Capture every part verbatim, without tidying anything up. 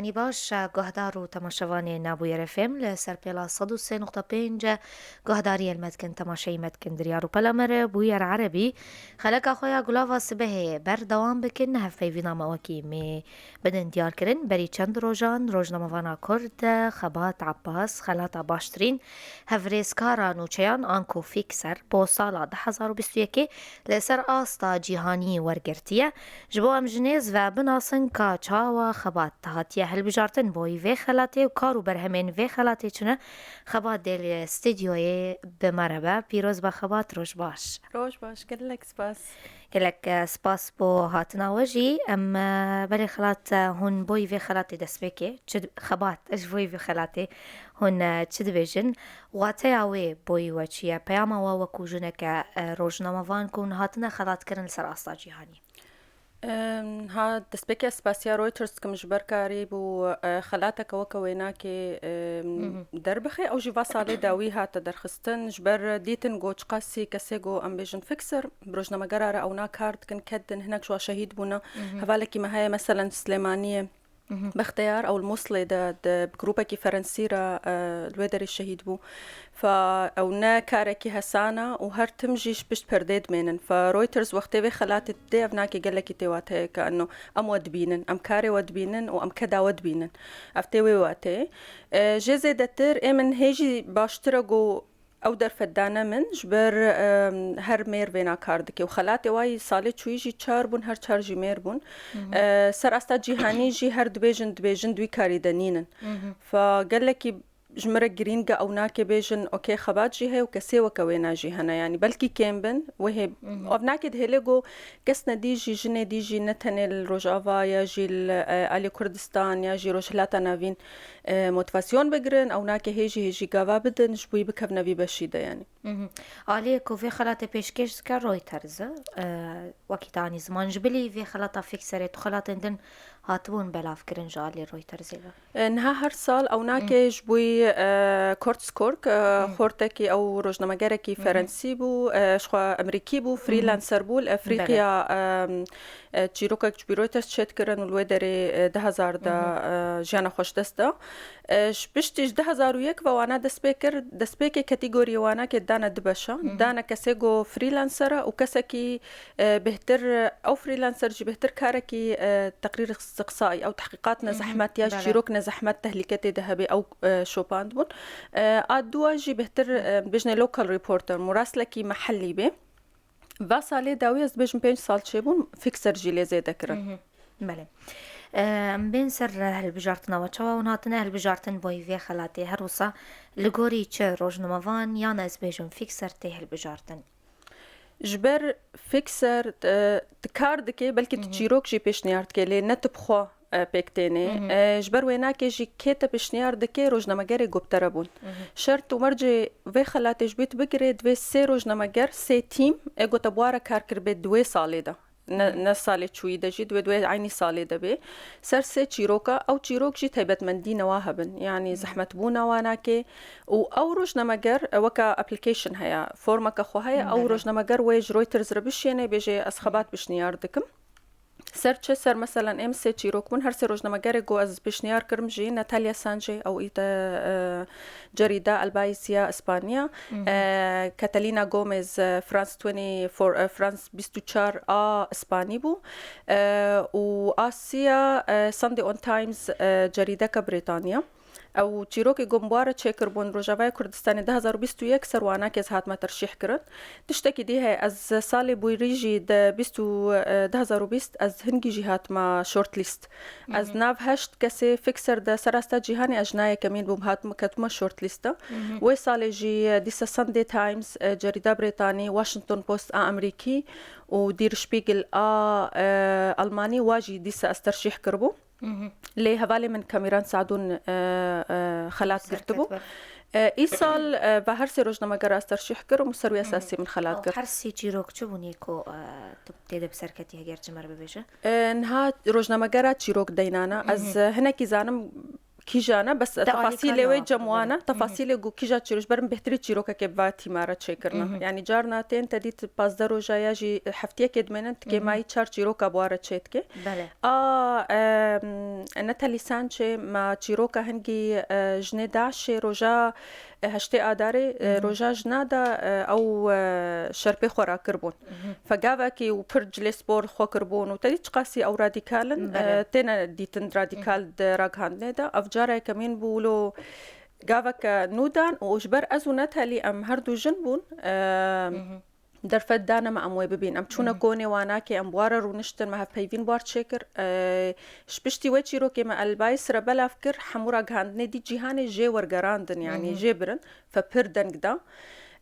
Yanî baş, guhdar û temaşevanên Bûyer F M li ser pêla sed û sê nokta pênc guhdariyê li me dikin, temaşeyî me dikin, diryar û pela me re Bûyer Erebî xeleka xwe ya Gulava Sibehê berdewam bikin. Hevpeyvîna me wekî mê bidin diyarkirin. Berî çend rojan rojnamevana Kurd Xebat Abbas, xelata Baştirîn, hevrêzkara nûçeyan anku Fîkser, bo sala du hezar û bîst û yekê li ser asta cîhanî wergirtiye. Ji bo em ji nêz ve binasin ka çawa Xebat hatiye hilbijartin boyî vê xelatê û kar û berhemên vê xelatê çi ne, Xebat dê li stûdyoyê bi me re be. Pîroz be Xebat, roj baş. Roj baş, gelek spas. Gelek, e, spas bo hatina we jî. Em, e, belê xelat, e, hûn boyî vê xelatê destpêkê, çi di-, Xebat, ji boyî vê xelatê hûn, e, çi dibêjin? Wateya wê boyî we çi ye? Peyama we wekû jineke, e, rojnamevan ku hûn hatine xelatkirin li ser asta cîhanî? Em, ha, destpêkê ez spasiya Reuters dikim ji ber karî bû, e, xelateke weke wênakê, em, Mhm. derbixe. Ew jî va salê dawî hate derxistin. Ji ber dîtin ku çiqasî kesê ku em bêjin fixer, bi rojnamegera re ewna kar dikin, kedin, hinek ji wan şehîd bûne. Mhm. Hevalekî me heye, meselen, Silêmaniyê. Mhm. Bexteyar, ew li Mûsilê de, de bi grûpekî Ferensî re, e, li wê derê şehîd bû. Fa ew ne karekî hesan e û her tim jî ji pişt perdê dimênin. Fa Reuters wextê vê xelatê didê, ev nakê gelekî tê wateyê ke eno em we dibînin, em karê we dibînin û em keda we dibînin. Ev tê wê wateyê. E, jê zêdetir ê min hê jî baştir e ku ew derfet dane min, ji ber, em, her mêr vêna kar dike û xelatê wayî salê çûyî jî çar bûn, her çar jî mêr bûn. Mhm. E, ser asta cîhanî jî her dibêjin, dibêjin di wî karî de nînin. Mhm. Fa gelekî ji min re girîng e, ew nake bêjin, okey, Xebat jî heye û kesê weke wêna jî hene. Yanî belkî kêm bin, wê hê, Mhm. ev nake dihêle ku kes ne dî jî, jinê dî jî, ne tenê li Rojava ya jî li, e, alî Kurdistan ya jî Rojhilata Navîn, e, motivasyon bigirin, ew nake hê jî, hê jî gava bidin, ji bo wî bikevne vî beşî de yanî. Mhm. Aliyê ku vê xelatê pêşkêş dike Reuters e, e, wekî te anî ziman. Ji bilî vê xelata Fixerê tu xelatên din hatibûn belavkirin ji alî Reutersê ve? E, niha her sal ew nake ji bo wî, e, Kortskörk, e, xortekî ew rojnamegerekî Ferensî bû, e, ji xwe Emerîkî bû, freelancer bû, li Efrîqiya, e, e, çîrokek ji bo Reuters çêdikirin û li wê derê, e, du hezar de, e, jiyana xwe ji dest da. E, ji piştî ji du hezar û yek ve wana dest pê kir, destpêkê kategoriyê wana kê dane du beşa. Dane kesê ku freelancer e û kesekî, e, bêhtir, ew freelancer jî bêhtir karekî, e, teqrîr istiqsayî, ew tehqîqat ne zehmet ya ji çîrok ne zehmet tehlîke tê de hebe, ew, e, şopand bûn. E, a dua jî bêhtir, e, bêjne local reporter, muraslekî mehellî bê. Va salê dawî ez dibêjim pênc sal çêbûn, Fixer jî lê zêde kirin. Mhm. Belê. Em bên ser hilbijartina we. Çawa hûn hatine hilbijartin boyî vê xelatê? Her wisa li gorî çi rojnamevan yan ez bêjim Fixer tê hilbijartin? Ji ber Fixer, e, tu kar dike, belkî tu çîrok jî pêşniyar dike, lê ne tu bi xwe, e, pêk tênê. E, ji ber wênakê jî kê te pêşniyar dike, rojnamegerê ku bi te re bûn. Şert û mercê vê xelatê ji bo tu bigirê, divê sê rojnameger, sê tîm, ê ku te bi wan re kar kiribê di wê salê de. Ne, ne salê çûyî de jî, divê di wê eynî salê de bê. Ser sê çîroka, ew çîrok jî taybetmendî newa hebin. Yanî zehmetbûna wana kê û ew rojnameger, e, weka application heye, formeke xwe heye, ew rojnameger wê ji Reuters re bişêne, bêje ez xebat pişniyar dikim. Ser çi? Ser meselen êm sê çîrok bûn, her sê rojnamegerê ku ez pêşniyar kirim jî, Natalia Sanche, ew îte, e, cerîda El Bais ya Îspaniya, e, Catalina Gomez, e, France twenty-four, e, France bîst û çar a Îspanî bû, e, û Asia, e, Sunday on Times, e, cerîdeke Brîtaniya. Ew çîrokê ku em bi wan re çêkiribûn, Rojavaya Kurdistanê du hezar û bîst û yek ser wana kê ez hatime terşîh kirin. Tiştekî dî heye, ez salê bûyîrî jî di bîst û, e, du hezar û bîst ez hingî jî hatime shortlist. Ez nav heşt kesê Fixer de ser asta cîhanê ez ji na yekemîn bûm, hatime, ketime shortlist de. Wê salê jî, e, dîsa Sunday Times, e, cerîda Brêtanî, Washington Post a Emerîkî û Der Spiegel a, e, Almanî, wa jî dîsa ez terşîh kiribûm. Lê hevalê min Kamîran Sadûn, e, e, xelat girtibû. E, îsal, e, va her sê rojnameger ez terşîh kirim û ser wî esasî min xelat girt. Her sê çîrok çi bûn yê ku, e, tu tê de bi serketî heger ji me re bibêje? E, niha rojnamegera çîrok deynana. Ez, e, hinekî zanim kîjan e, bes Te alîkar tefasîlê wê ya cem wan e, xeber. Tefasîlê ku kîja çîroş, ber min bêhtirî çîrokekê bi va tîma re çêkirina. Yanî carna tên te dît pazdeh roja ya jî heftiyekê dimênin, ti kêmayî çar çîroka bi wa re çêdike. Belê. A, em, Natalie Sanchez, ma çîroka hingî, e, jinê DAIŞê roja, e, heştê Adarê, e, roja jina de, e, ew, e, şerpê xwe rakiribûn. Fe gavekî û pir cilê spor xwe kiribûn û te dît çiqasî ew radîkal in, Belê. e, têne dîtin radîkal di ragihandinê de. Ev cara yekemîn bû wilo gaveke nû dan û ji ber ez û Natalie em her du jin bûn. E, Derfet dane me em wê bibîn. Em çûne konê wanakê, em bi wa re rûniştin, me hevpeyvîn bi wa re çêkir. E, ji piştî wê çîrokê me Elbayî sire belav kir, hemû ragihandinê dî cîhanê jê wergerandin, yanî jê birin. Fe pir deng da.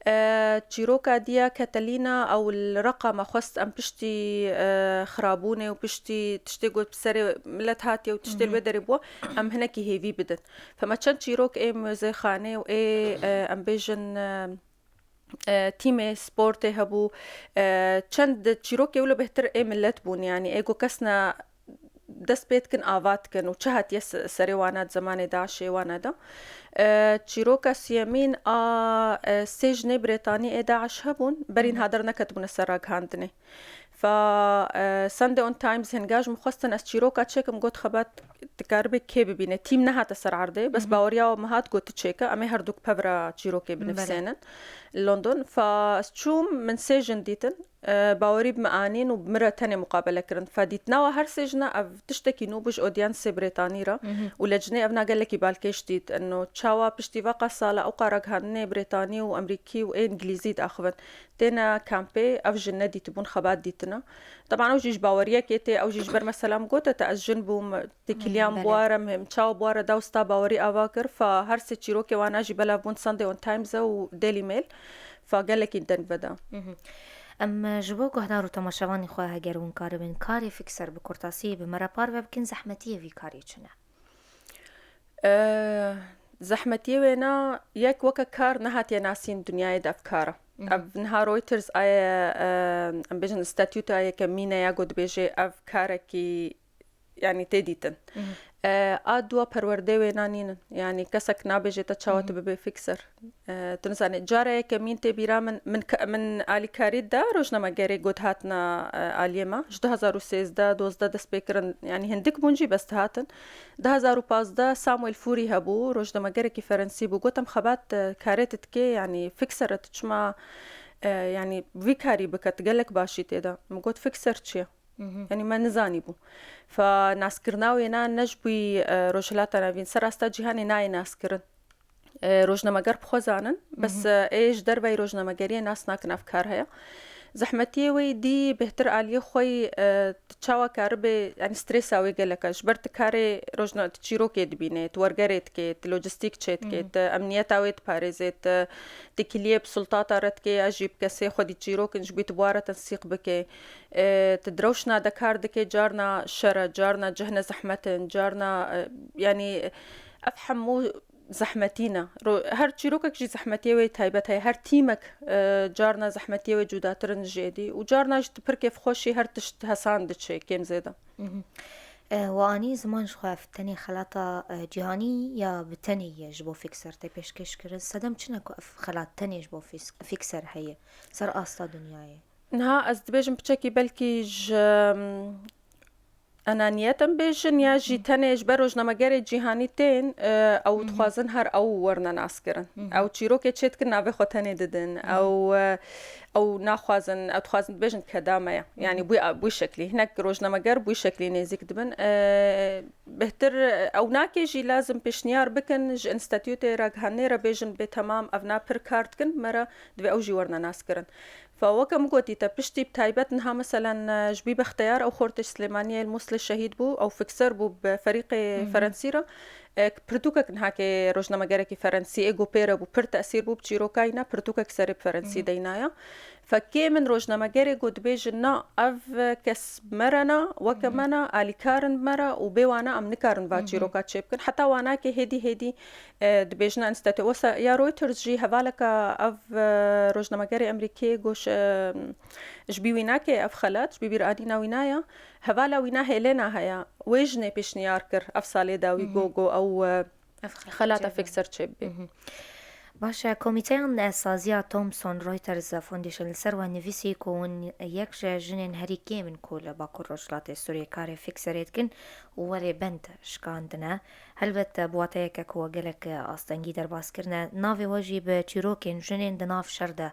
E, çîroka diya Ketelîna, ew li Reqa me xwest em piştî, e, xirabûnê û piştî tiştê got bi serê milet hatiye û tiştê li wê derê bû, em hinekî hêvî bidin. Fe me çend çîrok ê muzeyxanê û ê, e, em bêjin, e, e, tîmê sportê hebû. E, çend çîrokê wilo bêhtir ê milet bûn, yanî ê ku kes ne dest pê dikin, ava dikin û çi hatiye se-, serê wana di zemanê DAIŞê wana de. E, çîroka siyemîn a, e, sê jinê Brêtanî ê DAIŞ hebûn, berî niha derneketibûne ser ragihandinê. Fa, e, Sunday on Times hinga ji min xwestin ez çîroka çêkim, got xebat dikaribê kê bibîne. Tîm nehate ser erdê, bes baweriya min hat got tu çêke, em ê herduk pevra çîrokê binivîsênin. London. Fa ez çûm, min sê jin dîtin. E, bawerî bi min anîn û bi min re tenê muqabele kirin. Fa dîtina wa her sê jina ev tiştekî nû bû ji odyensê Brêtanî re û lecinê evna gelekî balkêş dît. Eno çawa piştî veqa sala ew qa ragihandinê Brêtanî û Emerîkî û ê Îngilîzî diaxivin. Têne kampê, ev jin nedîtibûn, xebat dîtine. Teban ew jî ji baweriyekê tê, ew jî ji ber mesela min gote te ez jin bûm, têkiliya min bi wa re, min çawa bi wa re da û sta bawerî ava kir. Fa her sê çîrokê wana jî belav bûn Sunday on Times e û Daily Mail. Fa gelekî deng veda. Em ji bo guhdar û temaşevanê xwe heger hûn karibin karê fixer bi kurtasî bi me re parve bikin, zehmetiyê vî karê çi ne? E, Zehmetiyê wêna yek weke kar nehatiye nasîn dinyayê de ev kar e. Ev niha Reuters aye, e, em bêjin statûta yekemîn e ya ku dibêje ev karekî, yanî tê dîtin. E, a dua perwerdê wêna nînin. Yanî kesek nabêje te çawa tu bibê fixer. E, tu nizanî. Cara yekemîn tê bîra min, min, ke- min alîkarî da rojnamegerê got hatina, e, aliyê me. Ji du hazar û sêzdeh dozdeh dest pê kirin, yanî hindik bûn jî bes dihatin. Du hazar û pazdeh Samuel Fury hebû, rojnamegerekî Ferensî bû. Gotim xebat, e, karê tu dikê, yanî fixer e, tu çima, e, yanî vî karî bike, tu gelek başî tê de. Min got fixer çi ye? Yanî me nizanî bû. Fa naskirina wêna ne ji bo, e, Rojhilata Navîn, ser asta cîhanê nayê naskirin. E, rojnameger bi xwe zanin, bes, e, ê ji derveyî rojnamegeriyê nas nakin ev kar heye. Zehmetiyê wê dî bêhtir aliyê xwe yî, e, tu çawa karibe, yanî stresa wê gelek e. Ji ber tu karê rojna-, tu çîrokê dibînê, tu wergerê dikê, tu lojistîk çêdikê, tu emniyeta wê diparêzê, tu têkiliyê bi sultata re dikê ya jî bi kesê xwedî çîrok in ji bo tu bi wa re tensîq bikê. E, tu di rewşna de kar dikê, carna şer e, carna cihne zehmet in, carna, e, yanî ev hemû zehmetî ne. Ro-, her çîrokek jî zehmetiyê wê taybet heye. Her tîmek, e, carna zehmetiyê wê cudatir in ji êdî û carna jî tu pir kêfxweş î, her tişt hesan diçe kêm zêde. E, we anî ziman ji xwe ev tenê xelata, e, cîhanî ya bi tenê ye ji bo fixer tê pêşkêş kirin? Sedem çi ne ku ev xelat tenê ji bo fix-, fixer heye ser asta dinyayê? Niha ez dibêjim piçekî belkî ji, em, enaniyet em bêjin ya jî tenê ji ber rojnamegerê cîhanî tên, e, ew dixwazin her ew werine naskirin. Ew çîrokê çêdikin navê xwe tenê didin. Ew, e, ew naxwazin, ew dixwazin dibêjin keda me ye. Yanî bû, bû şeklî. Hinek rojnameger bû şeklî nêzîk dibin. E, bêhtir, e, ew nakê jî lazim pêşniyar bikin ji înstitûtê ragihandinê re bêjin bê temam ev na pir kar dikin, me re divê ew jî werine naskirin. Fa weke min gotî te piştî bi taybet niha meselen, e, ji bî Bexteyar ew xortê ji Silêmaniyê li Mûslê şehîd bû, ew fixer bû bi ferîqê Ferensî re. E, pirtûkek niha kê rojnamegerekî Ferensî ê ku pê re bû, pir tesîr bû bi çîroka wî ne, pirtûkek serê bi Ferensî deynaya. Fekê min rojnamegerê ku dibêjin na ev kes bi me re ne, weke me ne, alîkar in bi me re û bê wana em nikarin va çîroka çêbikin. Heta wanakê hêdî hêdî e, dibêjin enstitû. Wesa ya Reuters jî hevaleke ev, e, rojnamegerê Emerîkê goş, e, ji bî wî nake ev xelat, ji bî bîranîna wî naya. Hevala wîna Helena heye. Wê jinê pêşniyar kir ev salê dawî go, go ew, e, Ev xelata fixer çêbibê. Baş e, komîteyan saziya Thomson Reuters Foundation li ser we nivîsî ku hûn yek ji jinên herî kêm in ku li Bakur Rojhilatê Sûriyê karê fixerê dikin û werê bend şikandine. Helbet bi wateyeke ku we gelek astengî derbas kirine. Navê we jî bi çîrokên jinên di nav şer de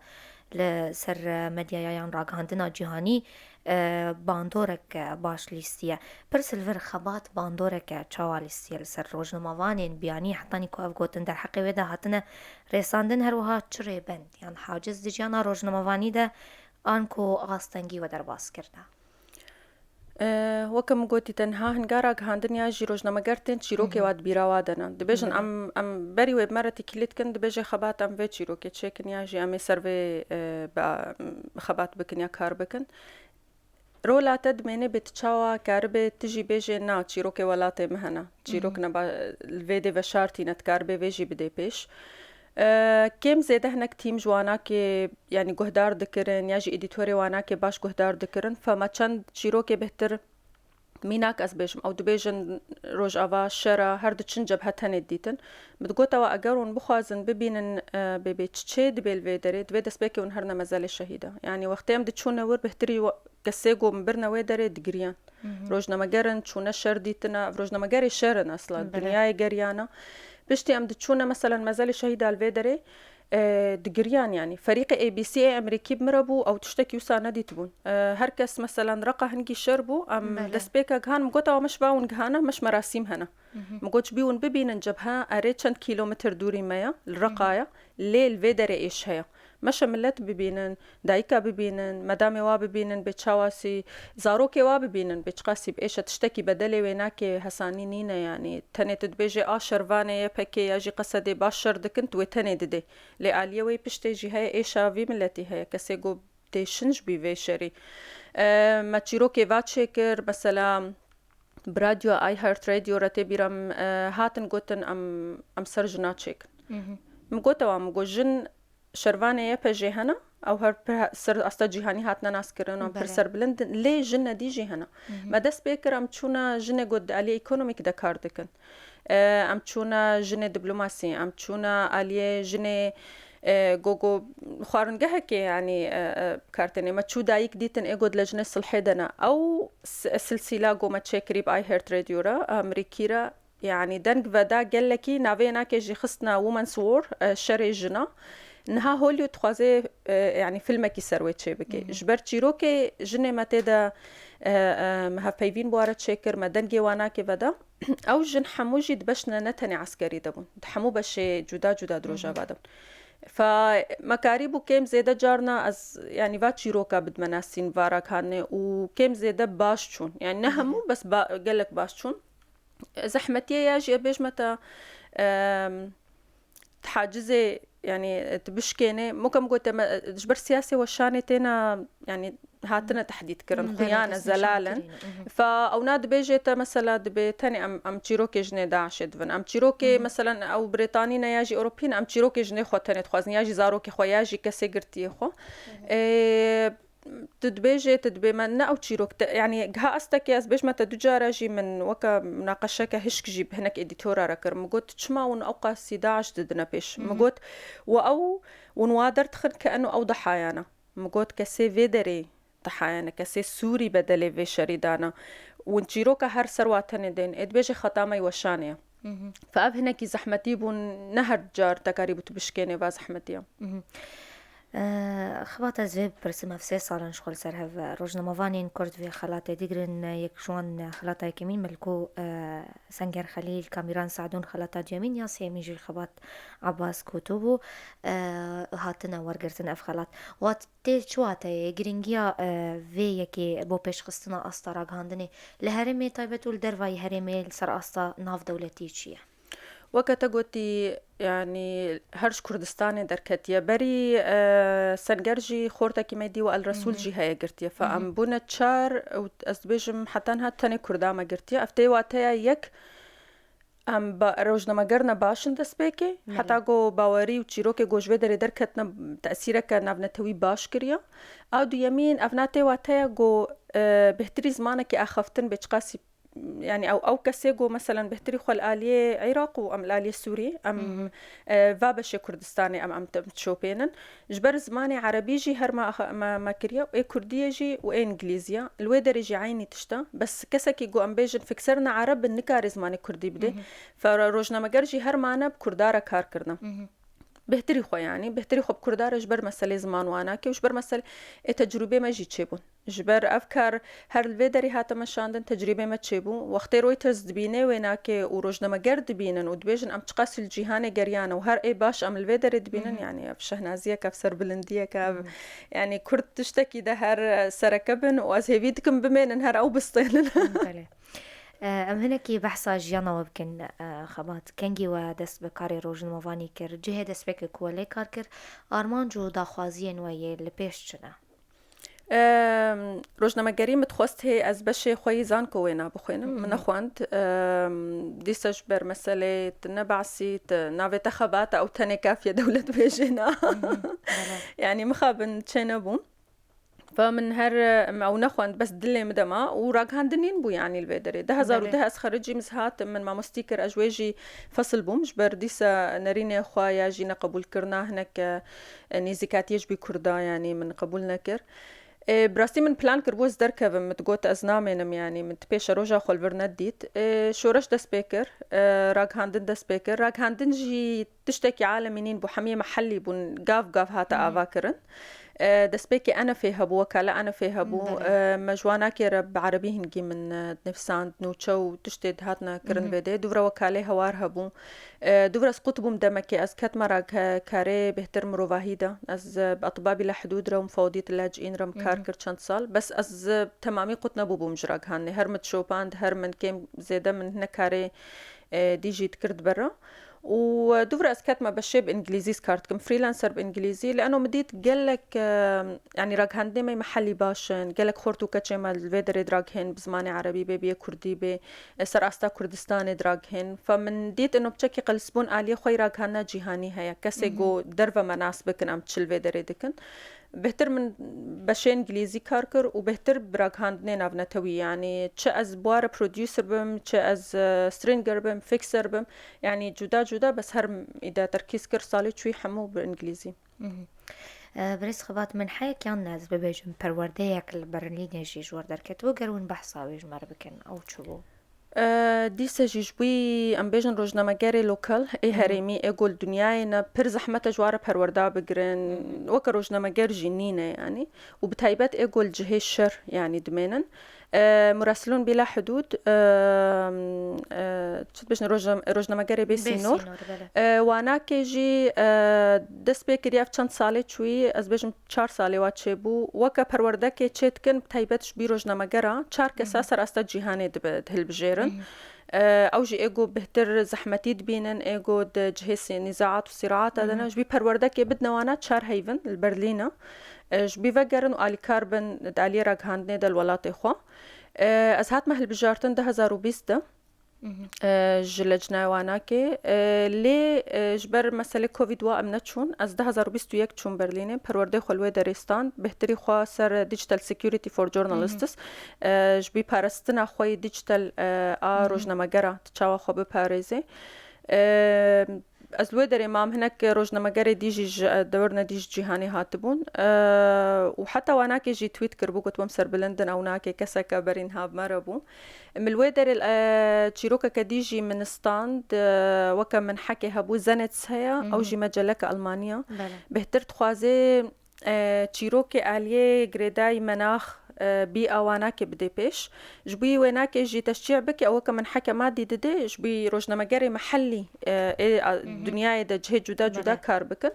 li ser medyaya yan ragihandina cîhanî e, bandorek baş lîstiye. Pirs li vir xebat bandoreke çawa lîstiye li ser rojnamevanên biyanî, hetanî ku ev gotin derheqê wê de hatine rêsandin, her wiha çi rêbend yan haciz di jiyana rojnamevanî de an ku astengî we derbas kirine? E, weke min gotî, tenha hinga ragihandin ya jî rojnameger tên çîrokê wa di bîra wa de ne. Dibêjin em, em berî wê bi me re têkilî dikin, dibêje xebat em vê çîrokê çêkin ya jî em ê ser vê, e, ba-, xebat bikin ya kar bikin. Rola te dimêne bê tu çawa karibe tu jî bêjê na çîrokê welatê me hene. Çîrok neba li vê dê veşartîne, tu karibe vê jî bidê pêş. E, kêm zêde hinek tîm ji wanakê, yanî guhdar dikirin ya jî edîtorê wanakê baş guhdar dikirin. Fema çend çîrokê bêhtir mînak ez bêjim. Ew dibêjin Rojava şer e, her diçin cebhe tenê didîtin. Min digote we eger hûn bixwazin bibînin, e, bê bê çi çê dibê li vê derê, divê destpêkê hûn herine mezelê şehîda. Yanî wextê em diçûne wir bêhtirî we-, kesê ku min birine wê derê digiriyan. Rojnameger in, çûne şer dîtine, ev rojnamegerê şer in esla, dinyayê geriyana. Piştî em diçûne, meselen, mezelê şehîda li vê derê, e, digiriyan, yanî. Ferîqê A B C ê Amerîkî bi min re bû, ew tiştekî wisa nedîtibûn. E, her kes, meselen, reqa hingî şer bû, em destpêka gihan, min gota, me şiba hûn gihane, me ji merasîm hene. Min got, ji bî hûn bibînin cebhe, erê çend kîlometr dûrî me ye, li reqa ye, lê li vê derê êş heye. Meşe millet bibînin, dayika bibînin, medamê wa bibînin, bê çawasî, zarokê wa bibînin, bê çiqasî bi êşe tiştekî bedelê wê nake, hesanî nîne, yanî tenê tu dibêjê a şervanê Y P G ya jî Qesedê baş şer dikin, tu wê tenê didê. Lê aliyê wê piştê jî heye, êşa vî miletî heye, kesê ku têşin ji bî vê şerî. E, me çîrokê va çêkir, mesela, bi radyo, iHeart Radio re tê bîra min, e, hatin gotin em, em ser jina çêkin. Min gote wan, min got, jin şervanê Y P G hene, ew her pir ser asta cîhanî hatine naskirin û pir serbilind in, lê jin nedî jî hene. Me dest pê kir, em çûna jinê got di aliyê ekonomîk de kar dikin. E, em çûna jinê diplomasî, em çûna aliyê jinê, e, go, go xwaringehekê, yanî, e, e, kar tenê. Me çû dayik dîtin, ê got lejnê silhê de ne. Ew s-, silsîla go me çêkirî bi iHeart Radio re, Amerîkî re, yanî deng veda gelekî, navê nake jî xistina Women's War, e, şerê jina. Niha Hollywood dixwaze, e, yanî filmekî ser wê çêbike. Ji ber çîrokê jinê me tê de, e, e, me hevpeyvîn bi wa re çêkir, me dengê wa nake veda. Ew jin hemû jî dibeşne ne tenê eskerî de bûn. Di hemû beşê cuda cuda di Rojava de bûn. Fa me karîbû kêm zêde carna ez, yanî va çîroka bidme nasîn va ragihandinê û kêm zêde baş çûn. Yanî ne hemû, bes ba-, gelek baş çûn. Zehmetiyê ya jî, ez bêjme te, em, tihacizê, yanî, tu bişkênê. Mokem gote me, ji ber siyasê weşanê têna, yanî, hatine tehdît kirin, xuyane, zelal in. Fa ewna dibêje te, mesela, dibê tenê em, em çîrokê jinê DAIŞê dibin. Em çîrokê, meselen, ew Brêtanî ne ya jî Ewropî ne, em çîrokê jinê xwe tenê dixwazin, ya jî zarokê xwe, ya jî kesê girtiyê xwe. Ê, Tu dibêjê, tu dibê me ne ew çîrok te, yanî giha estekê ez bêjme te du cara jî min weke munaqeşeke hişk jî bi hinek edîtora re kir. Min got, çima hûn ewqasî DAIŞ didine pêş? Min got, we ew, hûn wa derdixin ke eno ew dihaya ne. Min got, kesê vê derê dihaya ne, kesê Sûrî bedelê vê şerî dane. Hûn çîroka her ser wa tenê dên. Ê dibêjê xeta me yî weşanê ye. Fe ev hinekî zehmetî bûn, ne her car te karîbû tu bişkênê va zehmetiya. Xebat ez vê bipirsim, ev sê sal in ji xwe li ser hev e. Rojnamevanên Kurd vê xelatê digirin, yek ji wan xelata yekemîn me li ku, e, Senger Xelîl, Kamîran Sadûn xelata duyemîn ya sêyemîn jî li Xebat Abbas Kotû bû, e, hatine wergirtin ev xelat. Wat tê çi wateyê, girîngiya, e, vê yekê bo pêşxistina asta ragihandinê li herêmê taybet û li dervayî herêmê li ser asta navdewletî çi ye? Weke te gotî, yanî her ji Kurdistanê derketiye. Berî, e, Senger jî xortekî me dî û El Resûl jî heye girtiye. Fe em bûne çar û ez dibêjim heta niha tenê Kurda me girtiye. Ev tê wateya yek, em ba-, rojnameger ne baş in destpêkê. Heta go bawerî û çîrokê go ji vê derê derketine tesîreke navnetewî baş kiriye. A duyemîn, ev na tê wateya go, e, bêhtirî zimanekî axaftin bê çiqasî yani ew, ew kesê ku meselen bêhtirî xwe li aliyê Iraq û em li aliyê Sûrî, em, Mhm. e, va beşê Kurdistanê em, em te-, em dişopênin. Ji ber zimanê erebî jî her ma, ma, ma kiriye, ê kurdiyê jî û ê îngilîziya. Li wê derê jî eynî tişt e. Bes kesekî ku em bêjin fikserina ereb bin, nikare zimanê kurdî bidê. Mhm. Fe rojnameger jî her mane bi kurda re kar kirine. Mhm. Bêhtirî xwe, yanî bêhtirî xwe bi kurda re ji ber meselê ziman wana ke û ji ber meselê ê tecrûbê me jî çêbûn. Ji ber ev kar her li vê derê hate meşandin, tecrûbê me çêbû. Wextê Reuters dibîne wênakê û rojnameger dibînin û dibêjin em çiqas li cîhanê geriyane û her ê baş em li vê derê dibînin, Mhm. yanî ev şehnaziyek, ev serbilindiyek, ev, Mhm. yanî kurd tiştekî de her sereke bin û ez hêvî dikim bimênin her ew bistênin. Belê. E, em hinekî behsa jiyana we bikin, e, Xebat. Kengî we dest bi karê rojnamevanî kir? Cihê destpêkê ku we lê kar kir, armanc û daxwaziyên we yê li pêş çi ne? Em, rojnamegerî min dixwest hê ez beşê xwe yî zanko wêna bixwînim. Min Mhm. nexwend. Em, dîsa ji ber meselê tu ne behsî, tu navê te Xebat e, ew tenê kafiye dewlet bêjê na. Mhm, belê. Yanî mixabin çê nebûm. Fa min her, em, ew nexwend, bes dilê min de ma û ragihandinîn bû, yanî li vê derê. Belê. Du hezar û deh ez xericî min hat, min mamostî kir, ez ji wê jî fesil bûm, ji ber dîsa nerînê xwe ya jî neqebûlkirina hinek, e, nêzîkatiyê ji bî kurda, yanî min qebûl nekir. E, bi rastî min plan kiribû ez derkevim, min digot ez namênim, yanî min di pêşeroja xwe li vir nedît. E, şoreş dest pê kir, e, ragihandin dest pê kir. Ragihandin jî tiştekî alemî nîn bû, hemiyê mehellî bûn, gav gav hate Mhm. ava kirin. E, destpêkê enefê hebû, wekale enefê hebû. Belê. E, me ji wanakê re bi erebî hingî min, e, dinivîsand, nûçe û tiştê dihatine kirin Mhm. vê dê. Dûvre wekalê hewar hebû. E, dûvre ez qut bûm demekê, ez ketme ra ke-, karê bêhtir mirovahî de. Ez, e, bi Etiba Bila Hidûd re û Mufawedît Lacîn re min kar Mhm. kir çend sal. Bes ez, e, temamî qut nebûbûm ji ragihandinê. Her min dişopand, her min kêm zêde min hinek karê, e, dî jî dikir di ber re. Û, e, dûvre ez ketme beşê bi îngilîzî kar dikim. Freelancer bi îngilîzî. Li eno min dît gelek, e, yanî ragihandinê me mehellî baş in. Gelek xort û keçê me li vê derê diragihên bi zimanê erebî bê, biyê kurdî bê, e, ser asta Kurdistanê diragihên. Fa min dît eno piçekî qelsbûn aliyê xwe yî ragihandina cîhanî heye. Kesê Mhm. ku derve me nas bikin, em çi li vê derê dikin. Bêhtir min beşê îngilîzî kar kir û bêhtir bi ragihandinê navnetewî, yanî çi ez bi wa re producer bim, çi ez, e, stringer bim, fixer bim, yanî cuda cuda, bes her îde terkîz kir, salê çûyî hemû bi îngilîzî. Mhm. E, birêz Xebat, min heyek yan ez bibêjim, perwerdeyek li Berlînê jî ji we derketibû, ger hûn behsa wê ji me re bikin, ew çi bû? E, dîse jî ji bo em bêjin rojnamegerê lokal ê Mhm. herêmî, ê ku li dinyayê ne pir zehmet e ji wan re perwerda bigirin. Mhm. Weke rojnameger jî nîne, yanî. Û bi taybet ê ku li cihê şer, yanî, dimênin. E, Murasilûn Bila Hidûd, e, e, çi dibêjin, rojnam-, rojnamegerê bê Bê sînor. sînor, belê. E, wanakê jî, e, dest pê kiriye ev çend salê çûyî, ez bêjim çar salê wa çêbû. Weke perwerdekê çê dikin, bi taybet ji bî rojnamegera, çar kesa Mhm. ser asta cîhanê dibe, dihilbijêrin. Mhm. E, ew jî ê ku bêhtir zehmetî dibînin, ê ku di cihê sî-, nîzaat û sîraata de ne, Mhm. ji bî perwerdekê bidine wana çar heyvin li Berlîn e. E, ji bî vegerin û alîkar bin di aliyê ragihandinê de li welatê xwe. E, ez hatime hilbijartin du hezar û bîst de. Mhm. E, ji lecnaya wanakê. E, lê, e, ji ber meselê Covid wa em neçûn. Ez du hezar û bîst û yek çûm Berlînê. Perwerdê xwe li wê derê stand. Bêhtirî xwe ser Digital Security for Journalists. Mhm. E, ji bî parastina xwe yê digital, e, a Mhm. rojnamegera tu çawa xwe biparêzê. E, ez li wê derê mam, hinek rojnamegerê dî jî ji, e, dewrne dî ji cîhanê hatibûn. E, û heta wanakê jî tweet kiribû, gotibû em serbilind in, ew nake keseke berî niha bi me re bû. Min li wê derê, e, çîrokeke dî jî min stand, e, weke min hekê hebû, Zenetz heye, ew Mhm. jî meceleke Almaniya. Belê. Bêhtir dixwazê, e, çîrokê aliyê girêdayî menax, e, bî a wanakê bidê pêş. Ji bo wê nakê jî teşcî bike, ew weke min heke madî didê, ji bo rojnamegerê mehellî, e, ê, a, Mhm. dinyayê de cihê cuda cuda Belê. kar bikin.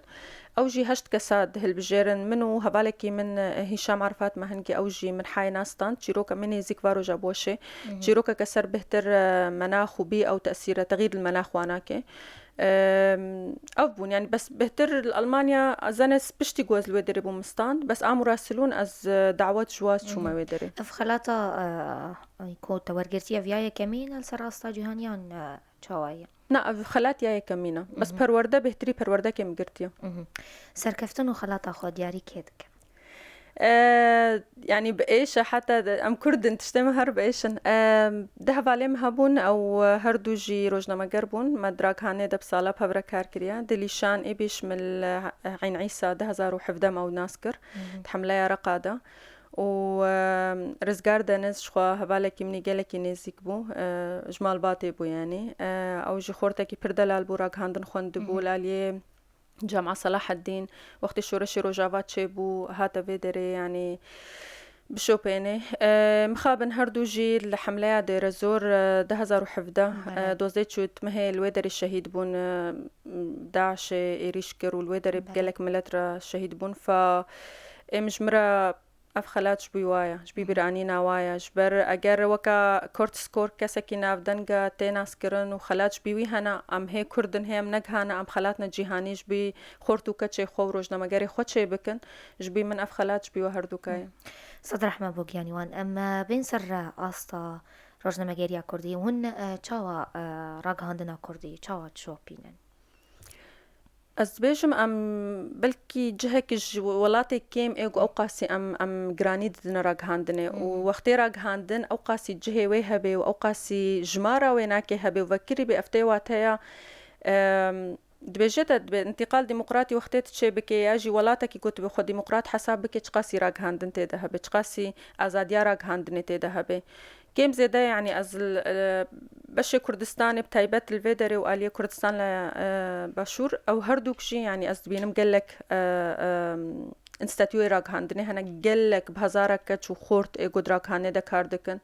Ew jî heşt kesa dihilbijêrin. Min û hevalekî min, e, Hîşam Arifat Mehingî, ew jî min hayê nastand. Çîroka min nêzîk va roja bi weşê. Mhm. Çîrokeke ser bêhtir, e, menax û bî ew tesîre, texîr li menax wanakê. Em, ev bûn, yanî bes bêhtir li Almanya, Zenetz piştî ku ez li wê derê bûm stand, bes a Murasilûn ez, e, dawet ji wa çûme Mhm. wê derê. Ev xelata, e, ku te wergirtiye, ev ya yekemîn e li ser asta cîhaniyan, e, çawa ye? Na, ev xelat ya yekemîn e. Bes Mhm. perwerde bêhtirî perwerdekê min girtiye. Mhm. Serkeftin û xelata xwe diyarî kê dike? E, yanî bi êş e, heta de, em Kurd in, tiştê me her bi êş in. E, du hevalê me hebûn, ew her du jî rojnameger bûn. Me di raghanê de bi sala bi hev re kar kiriye. Dilîşan Îbîş min li Eyn Îsa du hezar û hevdeh me ew nas kir. Di hemleya Reqa de. Û, e, Rizgar Deniz ji xwe hevalekî min î gelekî nêzîk bû. E, ji malbatê bû yanî. E, ew jî xortekî pir delal bû, raghandin xwendibû, li aliyê Cama Selaheddîn, wextê şoreşê Rojava çêbû, hate vê derê, yanî bişopêne. E, mixabin her du jî li hemleya Dêrezor, e, du hezar û hevdeh, e, dozdeh çût mehê li wê derê şehîd bûn, e, DAIŞê êrîş kir û li wê derê bi gelek milet re şehîd bûn. Fa êm ji min re Ev xelat ji bo wa ye, ji bo bîranîna wa ye. Ji ber eger weka Kurt Skor kesekî navdeng e tê naskirin û xelat ji bo wî hene, em hê Kurd in, hê em negihane, em xelatine cîhanî ji bo xort û keçê xwe û rojnamegerê xwe çêbikin, ji bo min ev xelat ji bo we herdûka ye. Sed rehme bo giyanî wan. Em, e, bên ser, e, asta rojnamegeriya Kurdî. Hûn, e, çawa, e, ragihandina Kurdî, çawa dişopînin? Ez dibêjim, em belkî cihekî ji welatê kêm ê ku ew qasî em, em giranî didine ragihandinê û wextê ragihandin ew qasî cihê wê hebe û ew qasî jimara wê nakê hebe û vekirî bê, ev tê wateya, em, dibêje te, dibê, întîqal demokratî wextê tu çê bikê ya jî welatekî ku tu bi xwe demokrat hesab bikê, çiqasî ragihandin tê de hebe, çiqasî azadiya ragihandinê tê de hebe. Kêm zêde, yanî ez li, e, beşê Kurdistanê bi taybet li vê derê û aliyê Kurdistan li, e, Başûr, ew herdûk jî, yanî ez dibînim gelek, e, e, înstitûyê ragihandinê hene, gelek bi hezara keç û xort ê ku di ragihandinê de kar dikin.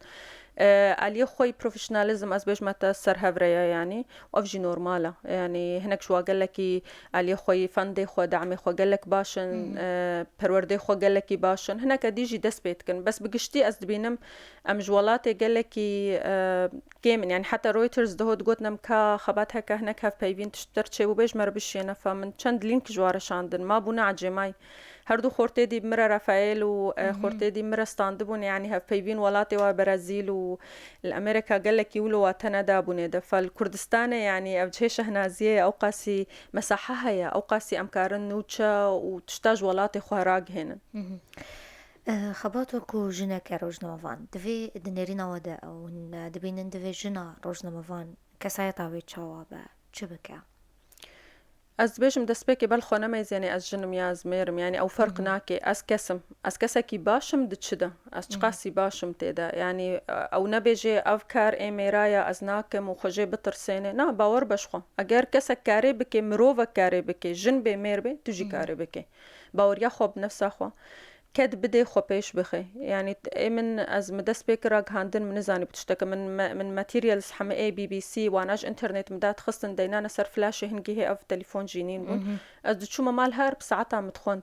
E, aliyê xwe yî profesyonelîzm ez bêjime te ser hev re ye, yanî û ev jî normal e. Yanî hinek ji wa gelekî aliyê xwe yî fendê xwe, demê xwe gelek baş in, e, perwerdê xwe gelekî baş in. Hineke dî jî dest pê dikin. Bes bi giştî ez dibînim, Em ji welatê gelekî, e, kêm in. Yanî heta Reuters diho digot, nem ka xebat heke hinek hevpeyvîn tişt ter çêbû bê, ji me re bişiyê nefa. Min çend lînk ji wa re şandin. Ma bûne ecêmay. Her du xortê dî bi min re Rafael û, e, xortê dî bi min re standibûn. Yanî hevpeyvîn welatê wa Brezîl û li Amerîka gelekî wilo wa te nedabûnê de. Fel Kurdistanê, yanî ev cihê şehnaziyê ye, ew qasî mesahe heye, ew qasî em karin nûçe û tişta ji welatê xwe ragihênin. E, xebat wekû jineke rojnamevan, divê di nêrîna we de ew hûn, e, dibînin, divê jina rojnamevan kesayeta wê çawa be, çi bike? Ez dibêjim destpêkê bel xwe nemeyzênê ez jin im ya ez mêr im. Yanî ew ferq nake. Ez kes im. Ez kesekî baş im di çi de? Ez çiqasî baş im tê de? Yanî, e, ew nebêjê ev kar ê mêra ye ez nakim û xwe jê bitirsênê. Na, bawer be ji xwe. Eger kesek karê bike, mirovek karê bike, jin bê, mêr bê, tu jî karê bike. Baweriya xwe bi nefsa xwe. Ked bidê xwe pêş bixe. Yanî ê min, ez min dest pê kir ragihandin, min nizanî bi tişteke. Min me-, min materials heme ê B B C, wana ji înternet min dadixistin, deynane ser flaşê, hingî hê ev telefon jî nîn bûn. Ez diçûme mal her bi saeta min dixwend.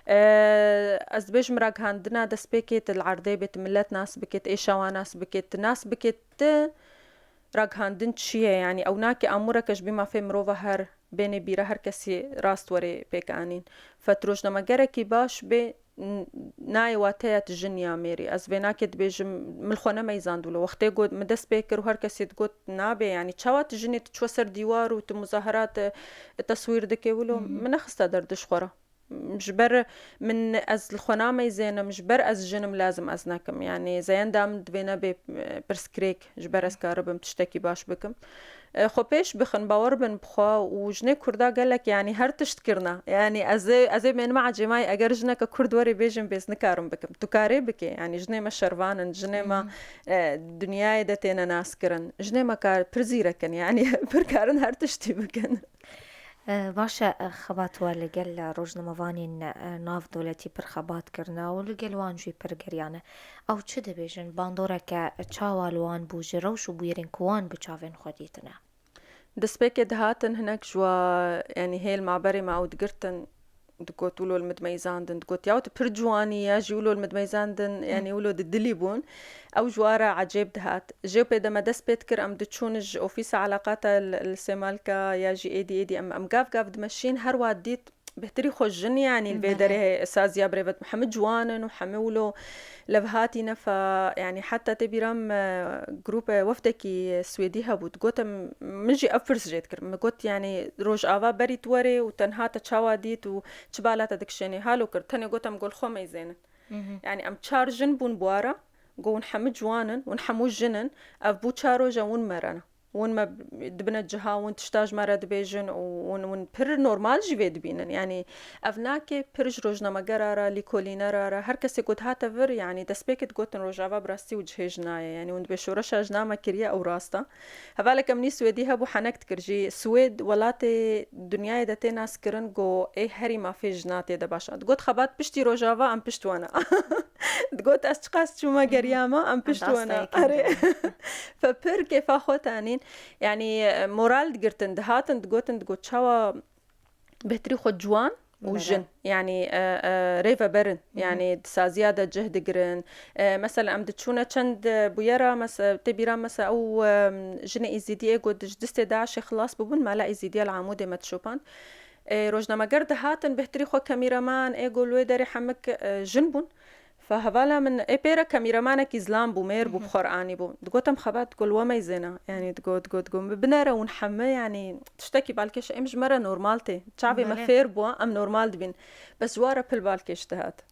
E, ez dibêjim ragihandina destpêkê tu li erdê bê, tu millet nas bikê, tu êşa wan nas bikê, tu nas bikê, tu ragihandin çi ye? Yanî ew nake amûreke ji bî mafê mirova her bênê bîra her kesî rast were pêk anîn. Fet rojnamegerekî baş bê, n-, nayê wateya tu jin ya mêrî. Ez vê nakê dibêjim, min li xwe nemeyzand wilo. Wextê got, min dest pê kir û her kesî digot, nabe, yanî çawa tu jinê tu çiwe ser dîwar û tu muzaherat, e, teswîr dike wilo? Min nexiste der dij xwe re. Ji ber min ez li xwe nameyzênim, ji ber ez jin im lazim ez nekim. Yanî zeyenda min divê nebe, e, pirsgirêk, ji ber ez karibim tiştekî baş bikim. E, xwe pêş bixin, bawer bin bi xwe û jinê Kurda gelek, yanî her tişt kirine. Yanî ez ê, ez ê mênime ecêmayî, eger jineke Kurd were bêjin, bê ez nikarim bikim. Tu karê bikê, yanî jinê me şervan in, jinê me, e, dinyayê de têne naskirin. Jinê me kar, pir zîrek in, yanî pir karin her tiştî bikin. E, baş e, e, xebat we li gel rojnamevanên, e, nav dewletî pir xebat kirine û li gel wan jî pir geriyane. Ew çi dibêjin? Bandoreke çawa li wan bû ji rewş û bûyerên ku wan bi çavên xwe dîtine? Destpêkê dihatin hinek ji wa, yanî hê li maberê me ew digirtin, digot, wilo li min dimeyzandin, digot, ya tu pir ciwanî, ya jî wilo li min dimeyzandin, yanî wilo di dilî bûn. Ew ji wa re ecêb dihat. Jê pê de me dest pê dikir, em diçûn ji ofîsa eleqata li, li Sêmalka ya jî êdî, êdî em, em gav gav dimeşîn, her wa dît bêhtirî xwe jin, yanî li vê derê heye, saziya birêvet hemû ciwan in û hemû wilo levhatî nefa, yanî heta tê bîra me, grûpe wefdekî Swêdî hebû, digotim, min jî ev pirs jê dikir. Min got, yanî Rojava berî tu werê û tenha te çawa dît û çi bala te dikişênê? Halo kir, tenê gotem gol xwe meyzênin. Yani em çar jin bûn bû ara, go hûn hemû ciwan in, hûn hemû jin in, ev bû çar roja hûn me re ne. Hûn me dibine ciha, hûn tişta ji me re dibêjin û hûn, hûn pir normal jî vê dibînin. Yani ev nake pir ji rojnamegera re, lîkolînera re, her kesê ku dihate vir, yani destpêkê digotin Rojava bi rastî û cihê jina ye. Yani hûn dibê şoreşa jina me kiriye, ew rast e. Hevalek em nî Swêdî hebû henek dikir jî. Swêd welatê dinyayê de tê naskirin ku ê herî mafê jina tê de baş e. Digot xebat piştî Rojava em pişt we ne. Digot ez çiqas çûme geriyama em pişt we ne. Erê. Fe pir kêfa xwe tanîn. Yani moral digirtin, dihatin, digotin, digot çawa bêhtirî xwe ciwan û jin, yani, e, e, rêveber in. Yani di saziya de cih digirin. E, mesela em diçûne çend, e, bûyera, mese-, tê bîra mese ew, e, jinê Îzîdî ê got ji distê DAIŞê xilas bibûn, mala Îzîdiya li Amûdê me dişopand. E, rojnameger dihatin, bêhtirî xwe kameraman, ê got li wê derê hemik, e, jin bûn. Fe hevala min ê pê re kameramanekî zilam bû, mêr bû, bi xwe re anî bû. Digot em xebat, digot li we meyzêna. Yani digot, digot, digot, binere hûn heme, yani tiştekî balkêş e, em ji me re normal tê. Çavê me fêr bû, em normal dibîn. Bes ji wa re pil balkêş dihat.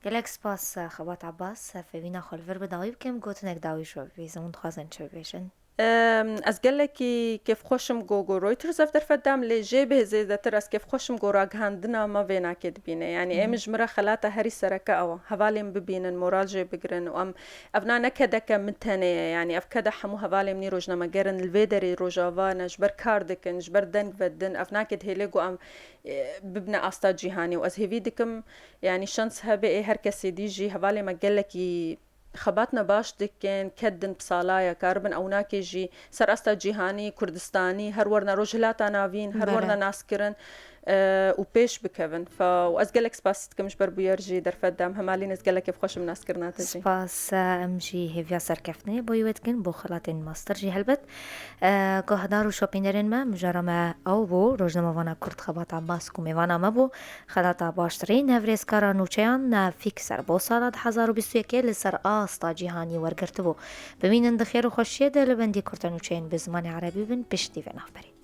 Gelek spas, Xebat Abbas. Fevîna xwe li vir bi dawî bikim, gotinek dawî ji we bibêjim, hûn dixwazin çi bibêjin? Em, ez gelekî kêfxweş im ku, ku Reuters ev derfet dam, lê jê bê zêdetir ez kêfxweş im ku ragihandina me vê nakê dibîne. Yani em ji min re xelata herî sereke ew e. Hevalên bibînin, moral jê bigirin û em, ev na ne kedeke min tenê ye. Yani ev kede hemû hevalên min î rojnameger in, li vê derê Rojava ne, ji ber kar dikin, ji ber deng vedin. Ev nake dihêlê ku em, e, bibine asta cîhanê û ez hêvî dikim, yani şans hebe ê her kesê dî jî hevalê me gelekî xebatna baş dikin, kedin bi salaya, karibin ewnakê jî ser asta cîhanî, Kurdistanî, her werna Rojhilata Navîn, her werna naskirin, e, û pêş bikevin. Fe, û ez gelek spas dikim ji ber bûyer jî derfet dam. Hemalîn ez gelek kêfxweş im naskirina te jî. Spas, e, em jî hêviya serkeftinê bo wê dikin, bo xelatên master jî helbet. E, guhdar û şopînerên me, mijara me ew bû, rojnamevana Kurd Xebat Abbas ku mêvana me bû. Xelata baştirîn hevrêzkara nûçeyan, e, Fîkser bo sala du hezar û bîst û yekê li ser asta cîhanî wergirtibû. Bimînin di xêr û xweşiyê de, li bendî kurte nûçeyên bi zimanê erebî bin, piştî vê navberê.